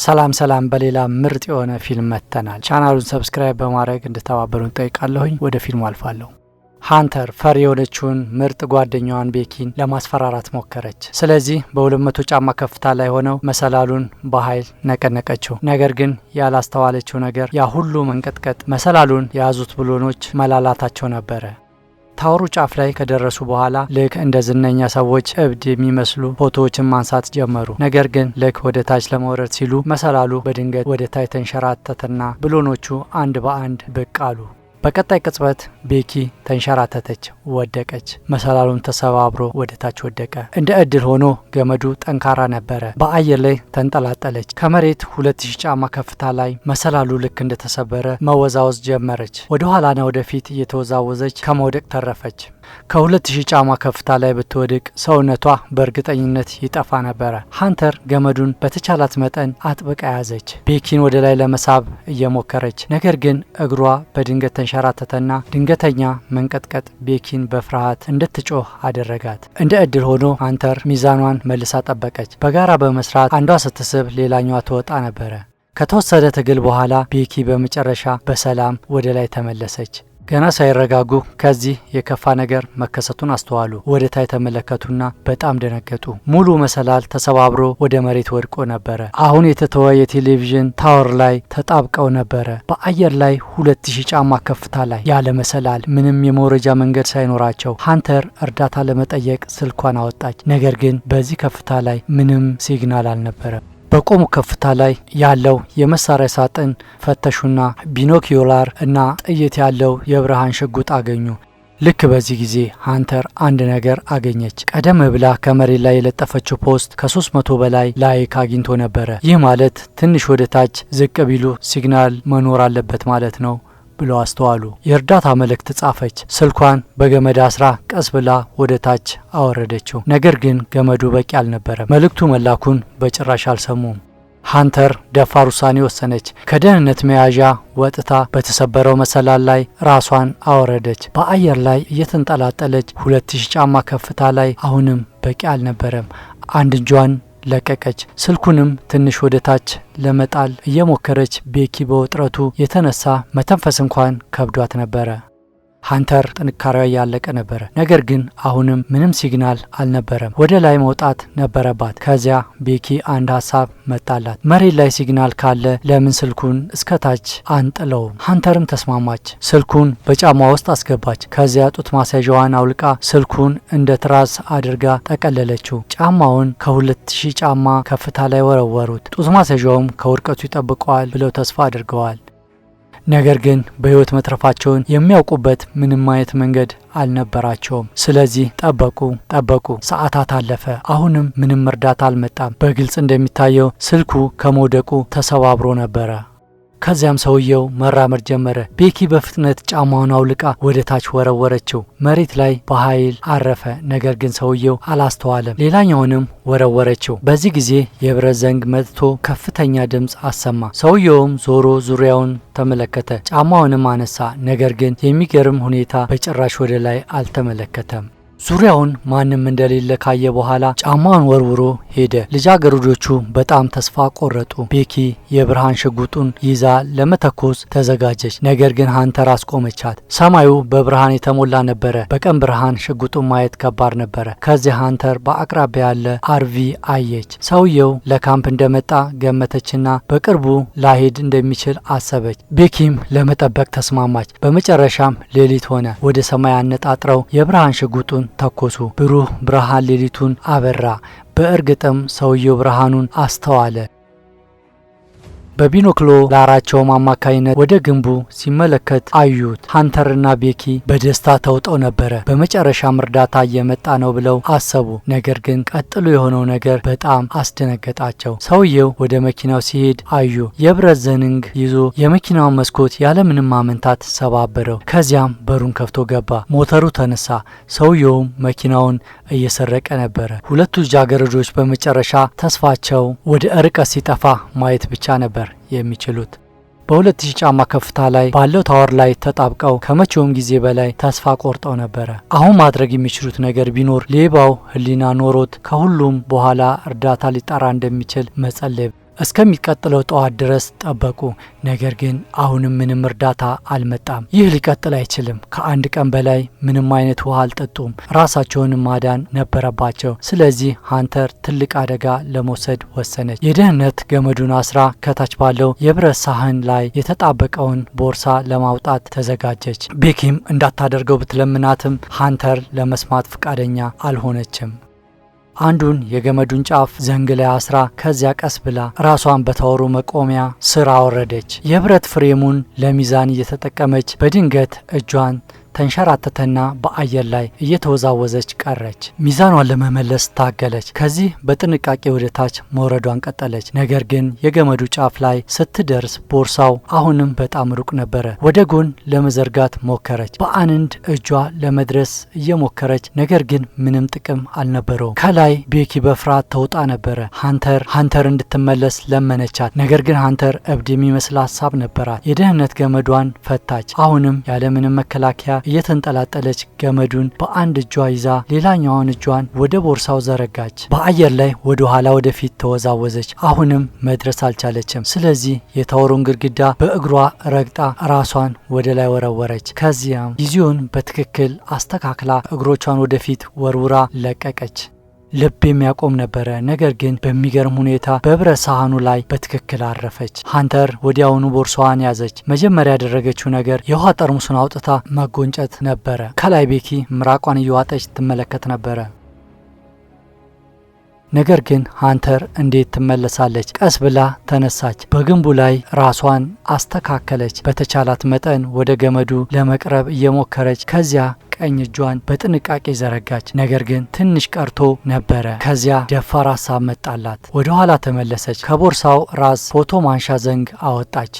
ሰላም ሰላም፣ በሌላ ምርጥ የሆነ ፊልም መጥተናል። ቻናሉን subscribe በማድረግ እንድተባበሩን ጠይቃለሁኝ። ወደ ፊልሙ አልፋለሁ። ሃንተር ፈሪ የሆነችውን ምርጥ ጓደኛዋን ቤኪን ለማስፈራራት ሞከረች። ስለዚህ በ200 ጫማ ከፍታ ላይ ሆነው መሰላሉን በኃይል ነቀነቀችው። ነገር ግን ያላስተዋለችው ነገር ያ ሁሉ መንቀጥቀጥ መሰላሉን የያዙት ብሎኖች መላላታቸው ነበረ። Tower ኡ ጫፍ ላይ ከደረሱ በኋላ ልክ እንደ ዝነኛ ሰዎች እብድ የሚመስሉ ፎቶዎችን ማንሳት ጀመሩ። ነገር ግን ልክ ወደ ታች ለመውረድ ሲሉ መሰላሉ በድንገት ወደ ታች ተንሸራተተና ብሎኖቹ አንድ በአንድ ብቅ አሉ። በቀጣይ ቅጽበት ቤኪ ተንሸራተተች፣ ወደቀች። መሰላሉም ተሰባብሮ ወደ ታች ወደቀ። እንደ እድል ሆኖ ገመዱ ጠንካራ ነበረ። በአየር ላይ ተንጠላጠለች። ከመሬት 2000 ጫማ ከፍታ ላይ መሰላሉ ልክ እንደተሰበረ መወዛወዝ ጀመረች። ወደ ኋላና ወደፊት እየተወዛወዘች ከመውደቅ ተረፈች። ከ2000 ጫማ ከፍታ ላይ ብትወድቅ ሰውነቷ በእርግጠኝነት ይጠፋ ነበረ። ሃንተር ገመዱን በተቻላት መጠን አጥብቃ ያዘች፣ ቤኪን ወደ ላይ ለመሳብ እየሞከረች። ነገር ግን እግሯ በድንገት ተንሸራተተና ድንገተኛ መንቀጥቀጥ ቤኪን በፍርሃት እንድትጮህ አደረጋት። እንደ እድል ሆኖ ሃንተር ሚዛኗን መልሳ ጠበቀች። በጋራ በመስራት አንዷ ስትስብ ሌላኛዋ ትወጣ ነበረ። ከተወሰደ ትግል በኋላ ቤኪ በመጨረሻ በሰላም ወደ ላይ ተመለሰች። ገና ሳይረጋጉ ከዚህ የከፋ ነገር መከሰቱን አስተዋሉ። ወደ ታች ተመለከቱና በጣም ደነገጡ። ሙሉ መሰላል ተሰባብሮ ወደ መሬት ወድቆ ነበረ። አሁን የተተወ የቴሌቪዥን tower ላይ ተጣብቀው ነበረ። በአየር ላይ 2000 ጫማ ከፍታ ላይ ያለ መሰላል፣ ምንም የመውረጃ መንገድ ሳይኖራቸው ሃንተር እርዳታ ለመጠየቅ ስልኳን አወጣች። ነገር ግን በዚህ ከፍታ ላይ ምንም signal አልነበረም። በቆሙ ከፍታ ላይ ያለው የመሳሪያ ሳጥን ፈተሹና binocular እና ጥይት ያለው የብርሃን ሽጉጥ አገኙ። ልክ በዚህ ጊዜ ሃንተር አንድ ነገር አገኘች። ቀደም ብላ ከመሬት ላይ የለጠፈችው post ከ300 በላይ like አግኝቶ ነበረ። ይህ ማለት ትንሽ ወደ ታች ዝቅ ቢሉ signal መኖር አለበት ማለት ነው ብለው አስተዋሉ። የእርዳታ መልእክት ጻፈች። ስልኳን በገመድ አስራ ቀስ ብላ ወደ ታች አወረደችው። ነገር ግን ገመዱ በቂ አልነበረም። መልእክቱ መላኩን በጭራሽ አልሰሙም። ሃንተር ደፋር ውሳኔ ወሰነች። ከደህንነት መያዣ ወጥታ በተሰበረው መሰላል ላይ ራሷን አወረደች። በአየር ላይ እየተንጠላጠለች 2000 ጫማ ከፍታ ላይ አሁንም በቂ አልነበረም። አንድ እጇን ለቀቀች። ስልኩንም ትንሽ ወደ ታች ለመጣል እየሞከረች ቤኪ በውጥረቱ የተነሳ መተንፈስ እንኳን ከብዷት ነበረ። ሃንተር ጥንካሬዋ እያለቀ ነበረ። ነገር ግን አሁንም ምንም signal አልነበረም። ወደ ላይ መውጣት ነበረባት። ከዚያ ቤኪ አንድ ሀሳብ መጣላት። መሬት ላይ signal ካለ ለምን ስልኩን እስከ ታች አንጥለውም? ሃንተርም ተስማማች። ስልኩን በጫማ ውስጥ አስገባች። ከዚያ ጡት ማስያዣዋን አውልቃ ስልኩን እንደ ትራስ አድርጋ ጠቀለለችው። ጫማውን ከ2000 ጫማ ከፍታ ላይ ወረወሩት። ጡት ማስያዣውም ከውድቀቱ ይጠብቀዋል ብለው ተስፋ አድርገዋል። ነገር ግን በሕይወት መትረፋቸውን የሚያውቁበት ምንም አይነት መንገድ አልነበራቸውም። ስለዚህ ጠበቁ ጠበቁ። ሰዓታት አለፈ። አሁንም ምንም እርዳታ አልመጣም። በግልጽ እንደሚታየው ስልኩ ከመውደቁ ተሰባብሮ ነበረ። ከዚያም ሰውየው መራመድ ጀመረ። ቤኪ በፍጥነት ጫማውን አውልቃ ወደ ታች ወረወረችው። መሬት ላይ በኃይል አረፈ። ነገር ግን ሰውየው አላስተዋለም። ሌላኛውንም ወረወረችው። በዚህ ጊዜ የብረት ዘንግ መጥቶ ከፍተኛ ድምፅ አሰማ። ሰውየውም ዞሮ ዙሪያውን ተመለከተ። ጫማውንም አነሳ። ነገር ግን የሚገርም ሁኔታ በጭራሽ ወደ ላይ አልተመለከተም። ዙሪያውን ማንም እንደሌለ ካየ በኋላ ጫማውን ወርውሮ ሄደ። ልጃገረዶቹ በጣም ተስፋ ቆረጡ። ቤኪ የብርሃን ሽጉጡን ይዛ ለመተኮስ ተዘጋጀች። ነገር ግን ሃንተር አስቆመቻት። ሰማዩ በብርሃን የተሞላ ነበረ። በቀን ብርሃን ሽጉጡን ማየት ከባድ ነበረ። ከዚህ ሃንተር በአቅራቢያ ያለ RV አየች። ሰውየው ለካምፕ እንደመጣ ገመተችና በቅርቡ ላሄድ እንደሚችል አሰበች። ቤኪም ለመጠበቅ ተስማማች። በመጨረሻም ሌሊት ሆነ። ወደ ሰማይ አነጣጥረው የብርሃን ሽጉጡን ተኮሱ። ብሩህ ብርሃን ሌሊቱን አበራ። በእርግጥም ሰውየው ብርሃኑን አስተዋለ። በ binocular ኣቸውም አማካይነት ወደ ግንቡ ሲመለከት አዩት። ሃንተርና ቤኪ በደስታ ተውጠው ነበረ። በመጨረሻም እርዳታ እየመጣ ነው ብለው አሰቡ። ነገር ግን ቀጥሎ የሆነው ነገር በጣም አስደነገጣቸው። ሰውየው ወደ መኪናው ሲሄድ አዩ። የብረት ዘንግ ይዞ የመኪናውን መስኮት ያለምንም ማመንታት ሰባበረው። ከዚያም በሩን ከፍቶ ገባ። ሞተሩ ተነሳ። ሰውየውም መኪናውን እየሰረቀ ነበረ። ሁለቱ ልጃገረዶች በመጨረሻ ተስፋቸው ወደ ርቀት ሲጠፋ ማየት ብቻ ነበር የሚችሉት። በ2000 ጫማ ከፍታ ላይ ባለው tower ላይ ተጣብቀው ከመቼውም ጊዜ በላይ ተስፋ ቆርጠው ነበረ። አሁን ማድረግ የሚችሉት ነገር ቢኖር ሌባው ሕሊና ኖሮት ከሁሉም በኋላ እርዳታ ሊጠራ እንደሚችል መጸለይ። እስከሚቀጥለው ጠዋት ድረስ ጠበቁ። ነገር ግን አሁንም ምንም እርዳታ አልመጣም። ይህ ሊቀጥል አይችልም። ከአንድ ቀን በላይ ምንም አይነት ውሃ አልጠጡም። ራሳቸውን ማዳን ነበረባቸው። ስለዚህ ሃንተር ትልቅ አደጋ ለመውሰድ ወሰነች። የደህንነት ገመዱን አስራ ከታች ባለው የብረት ሳህን ላይ የተጣበቀውን ቦርሳ ለማውጣት ተዘጋጀች። ቤኪም እንዳታደርገው ብትለምናትም ሃንተር ለመስማት ፈቃደኛ አልሆነችም። አንዱን የገመዱን ጫፍ ዘንግ ላይ አስራ ከዚያ ቀስ ብላ ራሷን በ tower ኡ መቆሚያ ስር አወረደች። የብረት frame ኡን ለሚዛን እየተጠቀመች በድንገት እጇን ተንሸራተተና በአየር ላይ እየተወዛወዘች ቀረች። ሚዛኗን ለመመለስ ታገለች። ከዚህ በጥንቃቄ ወደ ታች መውረዷን ቀጠለች። ነገር ግን የገመዱ ጫፍ ላይ ስትደርስ ቦርሳው አሁንም በጣም ሩቅ ነበረ። ወደ ጎን ለመዘርጋት ሞከረች። በአንድ እጇ ለመድረስ እየሞከረች፣ ነገር ግን ምንም ጥቅም አልነበረውም። ከላይ ቤኪ በፍርሃት ተውጣ ነበረ። ሃንተር እንድትመለስ ለመነቻት። ነገር ግን ሃንተር እብድ የሚመስል ሀሳብ ነበራት። የደህንነት ገመዷን ፈታች። አሁንም ያለምንም መከላከያ እየተንጠላጠለች ገመዱን በአንድ እጇ ይዛ ሌላኛዋን እጇን ወደ ቦርሳው ዘረጋች። በአየር ላይ ወደ ኋላ ወደፊት ተወዛወዘች። አሁንም መድረስ አልቻለችም። ስለዚህ የ tower ኡን ግድግዳ በእግሯ ረግጣ ራሷን ወደ ላይ ወረወረች። ከዚያም ጊዜውን በትክክል አስተካክላ እግሮቿን ወደፊት ወርውራ ለቀቀች። ልብ የሚያቆም ነበረ። ነገር ግን በሚገርም ሁኔታ በብረት ሳህኑ ላይ በትክክል አረፈች። ሃንተር ወዲያውኑ ቦርሳዋን ያዘች። መጀመሪያ ያደረገችው ነገር የውሃ ጠርሙሱን አውጥታ መጎንጨት ነበረ። ከላይ ቤኪ ምራቋን እየዋጠች ትመለከት ነበረ። ነገር ግን ሃንተር እንዴት ትመለሳለች? ቀስ ብላ ተነሳች። በግንቡ ላይ ራሷን አስተካከለች። በተቻላት መጠን ወደ ገመዱ ለመቅረብ እየሞከረች ከዚያ ቀኝ እጇን በጥንቃቄ ዘረጋች። ነገር ግን ትንሽ ቀርቶ ነበረ። ከዚያ ደፋር ሀሳብ መጣላት። ወደ ኋላ ተመለሰች። ከቦርሳው ራስ ፎቶ ማንሻ ዘንግ አወጣች።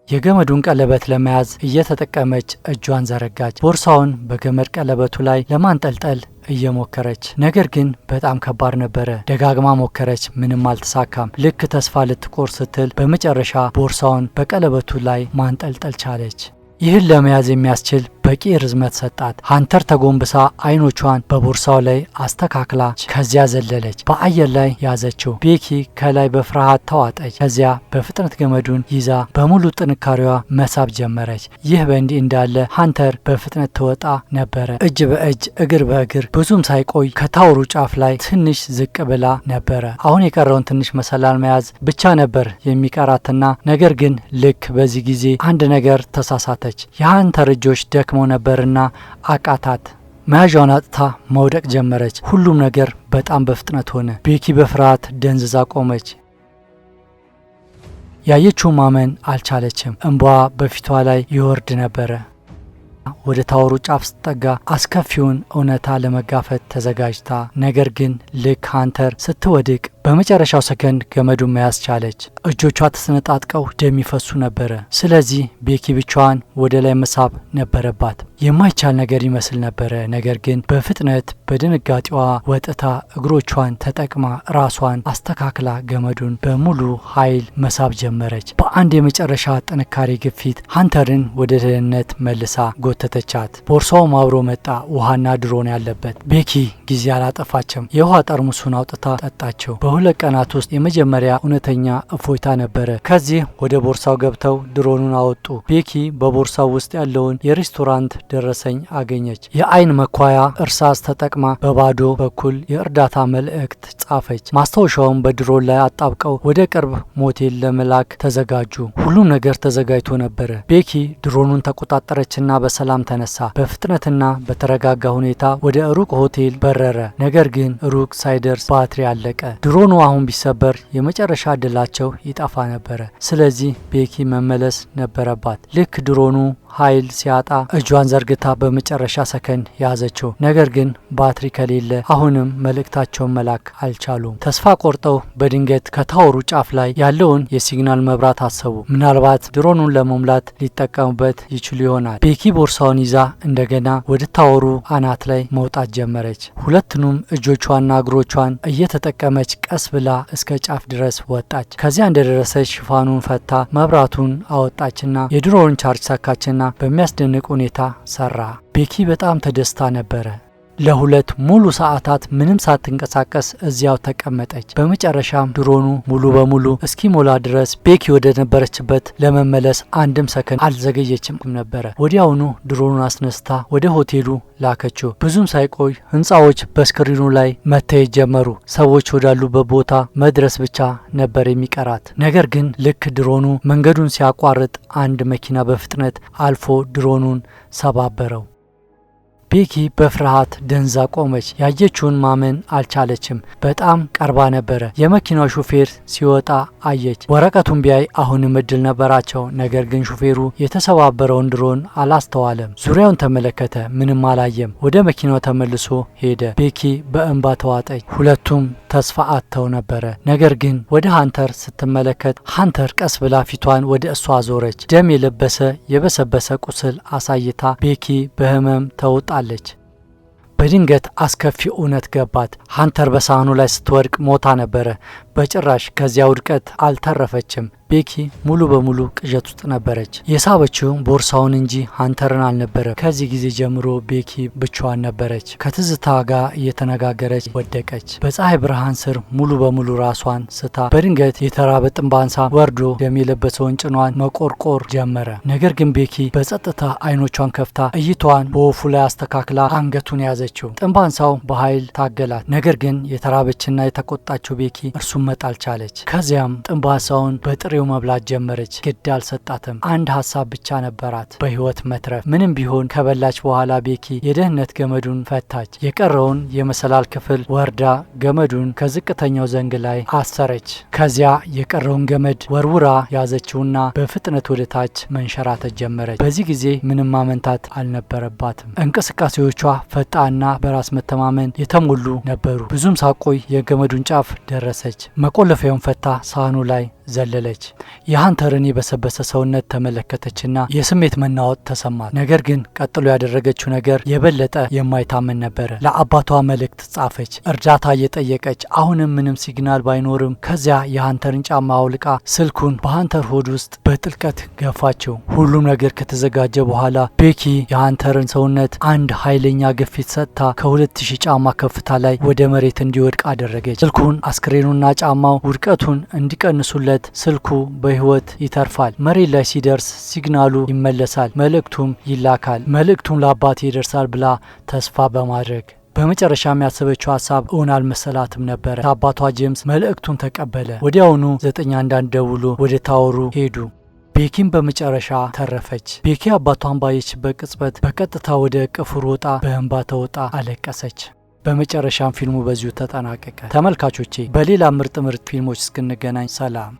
የገመዱን ቀለበት ለመያዝ እየተጠቀመች እጇን ዘረጋች። ቦርሳውን በገመድ ቀለበቱ ላይ ለማንጠልጠል እየሞከረች፣ ነገር ግን በጣም ከባድ ነበረ። ደጋግማ ሞከረች፣ ምንም አልተሳካም። ልክ ተስፋ ልትቆርጥ ስትል በመጨረሻ ቦርሳውን በቀለበቱ ላይ ማንጠልጠል ቻለች። ይህን ለመያዝ የሚያስችል በቂ ርዝመት ሰጣት። ሃንተር ተጎንብሳ አይኖቿን በቦርሳው ላይ አስተካክላ ከዚያ ዘለለች። በአየር ላይ ያዘችው። ቤኪ ከላይ በፍርሃት ተዋጠች። ከዚያ በፍጥነት ገመዱን ይዛ በሙሉ ጥንካሬዋ መሳብ ጀመረች። ይህ በእንዲህ እንዳለ ሃንተር በፍጥነት ትወጣ ነበረ። እጅ በእጅ እግር በእግር ብዙም ሳይቆይ ከ tower ኡ ጫፍ ላይ ትንሽ ዝቅ ብላ ነበረ። አሁን የቀረውን ትንሽ መሰላል መያዝ ብቻ ነበር የሚቀራትና ነገር ግን ልክ በዚህ ጊዜ አንድ ነገር ተሳሳተች። የሃንተር እጆች ደክመው ነበርና አቃታት። መያዣውን አጥታ መውደቅ ጀመረች። ሁሉም ነገር በጣም በፍጥነት ሆነ። ቤኪ በፍርሃት ደንዝዛ ቆመች። ያየችው ማመን አልቻለችም። እንባዋ በፊቷ ላይ ይወርድ ነበረ። ወደ tower ኡ ጫፍ ስትጠጋ አስከፊውን እውነታ ለመጋፈጥ ተዘጋጅታ፣ ነገር ግን ልክ ሃንተር ስትወድቅ በመጨረሻው ሰከንድ ገመዱን መያዝ ቻለች። እጆቿ ተሰነጣጥቀው ደም ይፈሱ ነበረ። ስለዚህ ቤኪ ብቻዋን ወደ ላይ መሳብ ነበረባት። የማይቻል ነገር ይመስል ነበረ። ነገር ግን በፍጥነት በድንጋጤዋ ወጥታ እግሮቿን ተጠቅማ ራሷን አስተካክላ ገመዱን በሙሉ ኃይል መሳብ ጀመረች። በአንድ የመጨረሻ ጥንካሬ ግፊት ሃንተርን ወደ ደህንነት መልሳ ጎተተቻት። ቦርሳውም አብሮ መጣ፣ ውሃና ድሮን ያለበት። ቤኪ ጊዜ አላጠፋችም። የውሃ ጠርሙሱን አውጥታ ጠጣችው። በ2 ቀናት ውስጥ የመጀመሪያ እውነተኛ እፎይታ ነበረ። ከዚህ ወደ ቦርሳው ገብተው ድሮኑን አወጡ። ቤኪ በቦርሳው ውስጥ ያለውን የሬስቶራንት ደረሰኝ አገኘች። የአይን መኳያ እርሳስ ተጠቅማ በባዶ በኩል የእርዳታ መልእክት ጻፈች። ማስታወሻውን በድሮን ላይ አጣብቀው ወደ ቅርብ ሞቴል ለመላክ ተዘጋጁ። ሁሉም ነገር ተዘጋጅቶ ነበረ። ቤኪ ድሮኑን ተቆጣጠረችና በሰላም ተነሳ። በፍጥነትና በተረጋጋ ሁኔታ ወደ ሩቅ ሆቴል በረረ። ነገር ግን ሩቅ ሳይደርስ ባትሪ አለቀ። ድሮኑ አሁን ቢሰበር የመጨረሻ እድላቸው ይጠፋ ነበረ። ስለዚህ ቤኪ መመለስ ነበረባት። ልክ ድሮኑ ኃይል ሲያጣ እጇን ዘርግታ በመጨረሻ ሰከንድ ያዘችው። ነገር ግን ባትሪ ከሌለ አሁንም መልእክታቸውን መላክ አልቻሉም። ተስፋ ቆርጠው በድንገት ከ tower ኡ ጫፍ ላይ ያለውን የ signal መብራት አሰቡ። ምናልባት ድሮኑን ለመሙላት ሊጠቀሙበት ይችሉ ይሆናል። ቤኪ ቦርሳውን ይዛ እንደገና ወደ tower ኡ አናት ላይ መውጣት ጀመረች። ሁለቱንም እጆቿና እግሮቿን እየተጠቀመች ቀስ ብላ እስከ ጫፍ ድረስ ወጣች። ከዚያ እንደደረሰች ሽፋኑን ፈታ መብራቱን አወጣችና የድሮውን ቻርጅ ሰካችና በሚያስደንቅ ሁኔታ ሰራ። ቤኪ በጣም ተደስታ ነበረ። ለ2 ሙሉ ሰዓታት ምንም ሳትንቀሳቀስ እዚያው ተቀመጠች። በመጨረሻም ድሮኑ ሙሉ በሙሉ እስኪሞላ ድረስ ቤኪ ወደ ነበረችበት ለመመለስ አንድም ሰከንድ አልዘገየችም ነበረ። ወዲያውኑ ድሮኑን አስነስታ ወደ ሆቴሉ ላከችው። ብዙም ሳይቆይ ህንፃዎች በስክሪኑ ላይ መታየት ጀመሩ። ሰዎች ወዳሉበት ቦታ መድረስ ብቻ ነበር የሚቀራት። ነገር ግን ልክ ድሮኑ መንገዱን ሲያቋርጥ አንድ መኪና በፍጥነት አልፎ ድሮኑን ሰባበረው። ቤኪ በፍርሃት ደንዛ ቆመች። ያየችውን ማመን አልቻለችም። በጣም ቀርባ ነበረ። የመኪናው ሹፌር ሲወጣ አየች። ወረቀቱን ቢያይ አሁንም እድል ነበራቸው። ነገር ግን ሹፌሩ የተሰባበረውን ድሮን አላስተዋለም። ዙሪያውን ተመለከተ፣ ምንም አላየም። ወደ መኪናው ተመልሶ ሄደ። ቤኪ በእንባ ተዋጠች። ሁለቱም ተስፋ አጥተው ነበረ። ነገር ግን ወደ ሃንተር ስትመለከት ሃንተር ቀስ ብላ ፊቷን ወደ እሷ አዞረች። ደም የለበሰ የበሰበሰ ቁስል አሳይታ ቤኪ በህመም ተውጣለች። በድንገት አስከፊ እውነት ገባት። ሃንተር በሳህኑ ላይ ስትወድቅ ሞታ ነበረ። በጭራሽ ከዚያ ውድቀት አልተረፈችም። ቤኪ ሙሉ በሙሉ ቅዠት ውስጥ ነበረች። የሳበችው ቦርሳውን እንጂ ሃንተርን አልነበረ። ከዚህ ጊዜ ጀምሮ ቤኪ ብቻዋን ነበረች። ከትዝታ ጋር እየተነጋገረች ወደቀች። በፀሐይ ብርሃን ስር ሙሉ በሙሉ ራሷን ስታ በድንገት የተራበ ጥንብ አንሳ ወርዶ ደም የለበሰውን ጭኗን መቆርቆር ጀመረ። ነገር ግን ቤኪ በጸጥታ አይኖቿን ከፍታ እይታዋን በወፉ ላይ አስተካክላ አንገቱን ያዘችው። ጥንብ አንሳው በኃይል ታገላት። ነገር ግን የተራበችና የተቆጣችው ቤኪ እርሱን መጣል ቻለች። ከዚያም ጥንብ አንሳውን በጥሬው መብላት ጀመረች። ግድ አልሰጣትም። አንድ ሀሳብ ብቻ ነበራት፣ በህይወት መትረፍ። ምንም ቢሆን ከበላች በኋላ ቤኪ የደህንነት ገመዱን ፈታች። የቀረውን የመሰላል ክፍል ወርዳ ገመዱን ከዝቅተኛው ዘንግ ላይ አሰረች። ከዚያ የቀረውን ገመድ ወርውራ ያዘችውና በፍጥነት ወደ ታች መንሸራተት ጀመረች። በዚህ ጊዜ ምንም ማመንታት አልነበረባትም። እንቅስቃሴዎቿ ፈጣንና በራስ መተማመን የተሞሉ ነበሩ። ብዙም ሳቆይ የገመዱን ጫፍ ደረሰች። መቆለፊያውን ፈታ ሳህኑ ላይ ዘለለች። የሃንተርን የበሰበሰ ሰውነት ተመለከተችና የስሜት መናወጥ ተሰማት። ነገር ግን ቀጥሎ ያደረገችው ነገር የበለጠ የማይታመን ነበረ። ለአባቷ መልእክት ጻፈች፣ እርዳታ እየጠየቀች። አሁንም ምንም signal ባይኖርም ከዚያ የሃንተርን ጫማ አውልቃ ስልኩን በሃንተር ሆድ ውስጥ በጥልቀት ገፋችው። ሁሉም ነገር ከተዘጋጀ በኋላ ቤኪ የሃንተርን ሰውነት አንድ ኃይለኛ ግፊት ሰጥታ ከ2000 ጫማ ከፍታ ላይ ወደ መሬት እንዲወድቅ አደረገች። ስልኩን፣ አስክሬኑና ጫማው ውድቀቱን እንዲቀንሱለት ስልኩ በህይወት ይተርፋል። መሬት ላይ ሲደርስ signal ኡ ይመለሳል፣ መልእክቱም ይላካል። መልእክቱም ለአባቴ ይደርሳል ብላ ተስፋ በማድረግ በመጨረሻም ያሰበችው ሀሳብ እውን አልመሰላትም ነበረ። አባቷ ጄምስ መልእክቱን ተቀበለ። ወዲያውኑ 911 ደውሎ ወደ tower ኡ ሄዱ። ቤኪም በመጨረሻ ተረፈች። ቤኪ አባቷን ባየችበት ቅጽበት በቀጥታ ወደ እቅፉ ሮጣ በእንባ ተውጣ አለቀሰች። በመጨረሻም ፊልሙ በዚሁ ተጠናቀቀ። ተመልካቾቼ በሌላ ምርጥ ምርጥ ፊልሞች እስክንገናኝ ሰላም።